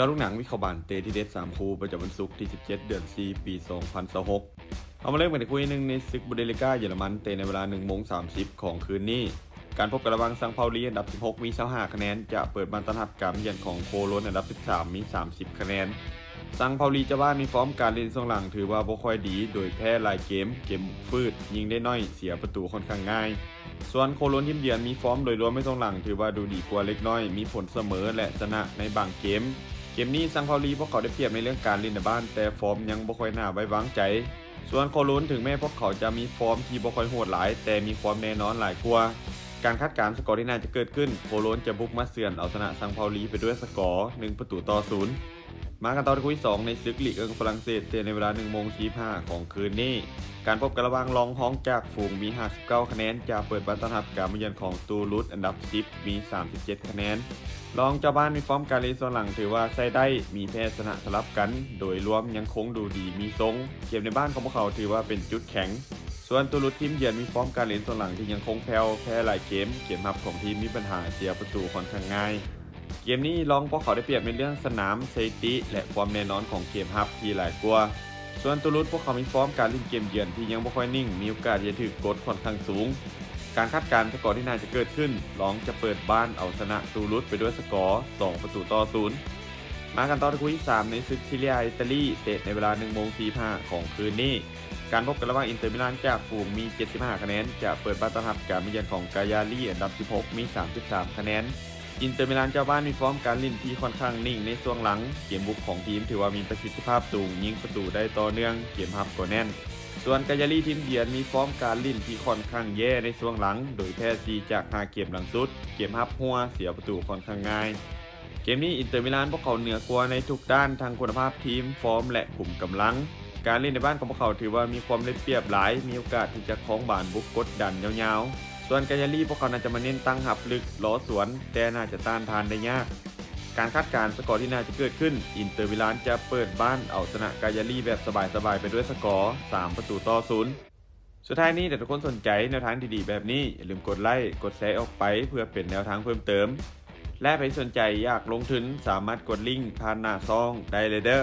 ເຈາະລູກໜັງ ວິເຄາະບານເຕະທີ່ເດັດສາມຄູ່ ປະຈຳວັນສຸກທີສິບເຈັດ ເດືອນສີ່ ປີສອງພັນຊາວຫົກ. ເຮົາມາເລີ່ມກັນທີ່ຄູ່ທີໜຶ່ງ ໃນສຶກ Bundesliga ເຢຍລະມັນ ເຕະໃນເວລາໜຶ່ງໂມງສາມສິບຂອງຄືນນີ້. ການພົບກັນລະຫວ່າງ Sankt Pauli ອັນດັບສິບຫົກ ມີຊາວຫ້າຄະແນນ ຈະເປີດບ້ານຕ້ອນຮັບການມາເຢືອນຂອງໂຄໂລນ ອັນດັບສິບສາມ ມີສາມສິບຄະແນນ. Sankt Pauli ເຈົ້າບ້ານມີຟອມການຫຼິ້ນຊ່ວງຫຼັງຖືວ່າບໍ່ຄ່ອຍດີ ໂດຍແພ້ຫຼາຍເກມ, ເກມບຸກຝືດ, ຍິງໄດ້ໜ້ອຍ, ເສຍປະຕູຂ້ອນຂ້າງງ່າຍ. ສ່ວນໂຄໂລນທີມເຢືອນມີຟອມໂດຍລວມໃນຊ່ວງຫຼັງຖືວ່າດູດີກວ່າເລັກນ້ອຍ, ມີຜົນສະເໝີ ແລະ ຊະນະໃນບາງເກມ. ເກມນີ້ Sankt Pauli ພວກເຂົາໄດ້ປຽບໃນເລື່ອງການຫຼິ້ນໃນບ້ານ, ແຕ່ຟອມຍັງບໍ່ຄ່ອຍໜ້າໄວ້ວາງໃຈ. ສ່ວນໂຄໂລນ ເຖິງແມ້ພວກເຂົາຈະມີຟອມທີ່ບໍ່ຄ່ອຍໂຫດຫຼາຍ, ແຕ່ມີຄວາມແນ່ນອນຫຼາຍກວ່າ. ການຄາດການສະກໍທີ່ໜ້າຈະເກີດຂຶ້ນ, ໂຄໂລນຈະບຸກມາເຊືອນເອົາຊະນະ Sankt Pauli ໄປດ້ວຍສະກໍ ໜຶ່ງປະຕູຕໍ່ສູນ. ມາກັນຕໍ່ທີ່ຄູ່ທີສອງ ໃນສຶກລີກເອິງຝຣັ່ງເສດ ເຕະໃນເວລາໜຶ່ງໂມງສີ່ສິບຫ້າຂອງຄືນນີ້. ການພົບກັນລະຫວ່າງລອງຮອງຈາກຝູງມີຫ້າສິບເກົ້າຄະແນນ ຈະເປີດບ້ານຕ້ອນຮັບການມາເຢືອນຂອງຕູລຸດ ອັນດັບສິບ ມີສາມສິບເຈັດຄະແນນ. ລອງເຈົ້າບ້ານມີຟອມການຫຼິ້ນຊ່ວງຫຼັງຖືວ່າໃຊ້ໄດ້, ມີແພ້ຊະນະສະຫຼັບກັນ, ໂດຍລວມຍັງຄົງດູດີມີຊົງ. ເກມໃນບ້ານຂອງພວກເຂົາຖືວ່າເປັນຈຸດແຂງ. ສ່ວນຕູລຸດທີມເຢືອນມີຟອມການຫຼິ້ນຊ່ວງຫຼັງທີ່ຍັງຄົງແຜ່ວ, ແພ້ຫຼາຍເກມ, ເກມຮັບຂອງທີມມີບັນຫາເສຍປະຕູຂ້ອນຂ້າງງ່າຍ. ເກມນີ້ລອງພວກເຂົາໄດ້ປຽບໃນເລື່ອງສະໜາມ, ສະຖິຕິ ແລະ ຄວາມແນ່ນອນຂອງເກມຮັບທີ່ຫຼາຍກວ່າ. ສ່ວນຕູລຸດ ພວກເຂົາມີຟອມການຫຼິ້ນເກມເຢືອນທີ່ຍັງບໍ່ຄ່ອຍນິ່ງ, ມີໂອກາດທີ່ຈະຖືກກົດຂ້ອນຂ້າງສູງ. ການຄາດການສະກໍທີ່ໜ້າຈະເກີດຂຶ້ນ, ລອງຈະເປີດບ້ານເອົາຊະນະຕູລຸດໄປດ້ວຍສະກໍ ສອງປະຕູຕໍ່ສູນ. ມາກັນຕໍ່ທີ່ຄູ່ທີສາມ ໃນສຶກຊີເລຍ ອີຕາລີ ເຕະໃນເວລາໜຶ່ງໂມງສີ່ສິບຫ້າຂອງຄືນນີ້. ການພົບກັນລະຫວ່າງ Inter Milan ຈາກຝູງມີເຈັດສິບຫ້າຄະແນນ ຈະເປີດບ້ານຕ້ອນຮັບການມາເຢືອນຂອງ Cagliari ອັນດັບສິບຫົກ ມີສາມສິບສາມຄະແນນ. Inter Milan ເຈົ້າບ້ານມີຟອມການຫຼິ້ນທີ່ຂ້ອນຂ້າງນິ່ງໃນຊ່ວງຫຼັງ. ເກມບຸກຂອງທີມຖືວ່າມີປະສິດທິພາບສູງ, ຍິງປະຕູໄດ້ຕໍ່ເນື່ອງ, ເກມຮັບກໍແໜ້ນ. ສ່ວນ Cagliari ທີມເຢືອນມີຟອມການຫຼິ້ນທີ່ຂ້ອນຂ້າງແຍ່ໃນຊ່ວງຫຼັງ, ໂດຍແພ້ສີ່ຈາກຫ້າເກມຫຼັງສຸດ, ເກມຮັບຮົ່ວ, ເສຍປະຕູຂ້ອນຂ້າງງ່າຍ. ເກມນີ້ Inter Milan ພວກເຂົາເໜືອກວ່າໃນທຸກດ້ານ, ທັງຄຸນນະພາບທີມ, ຟອມ ແລະ ຂຸມກຳລັງ. ການຫຼິ້ນໃນບ້ານຂອງພວກເຂົາຖືວ່າມີຄວາມໄດ້ປຽບຫຼາຍ, ມີໂອກາດທີ່ຈະຄອງບານບຸກກົດດັນຍາວໆ. ສ່ວນ Cagliari ພວກເຂົາໜ້າຈະມາເນັ້ນຕັ້ງຮັບເລິກ, ລໍສວນ, ແຕ່ໜ້າຈະຕ້ານທານໄດ້ຍາກ. ການຄາດການສະກໍທີ່ໜ້າຈະເກີດຂຶ້ນ, Inter Milan ຈະເປີດບ້ານເອົາຊະນະ Cagliari ແບບສະບາຍໆໄປດ້ວຍສະກໍ ສາມປະຕູຕໍ່ສູນ. ສຸດທ້າຍນີ້ ຖ້າທຸກຄົນສົນໃຈແນວທາງດີໆແບບນີ້, ຢ່າລືມກົດໄລ້, ກົດແຊອອກໄປ ເພື່ອເປັນແນວທາງເພີ່ມເຕີມ. ແລະ ໃຜທີ່ສົນໃຈຢາກລົງທຶນ, ສາມາດກົດລິ້ງຜ່ານໜ້າຊ່ອງໄດ້ເລີຍເດີ້.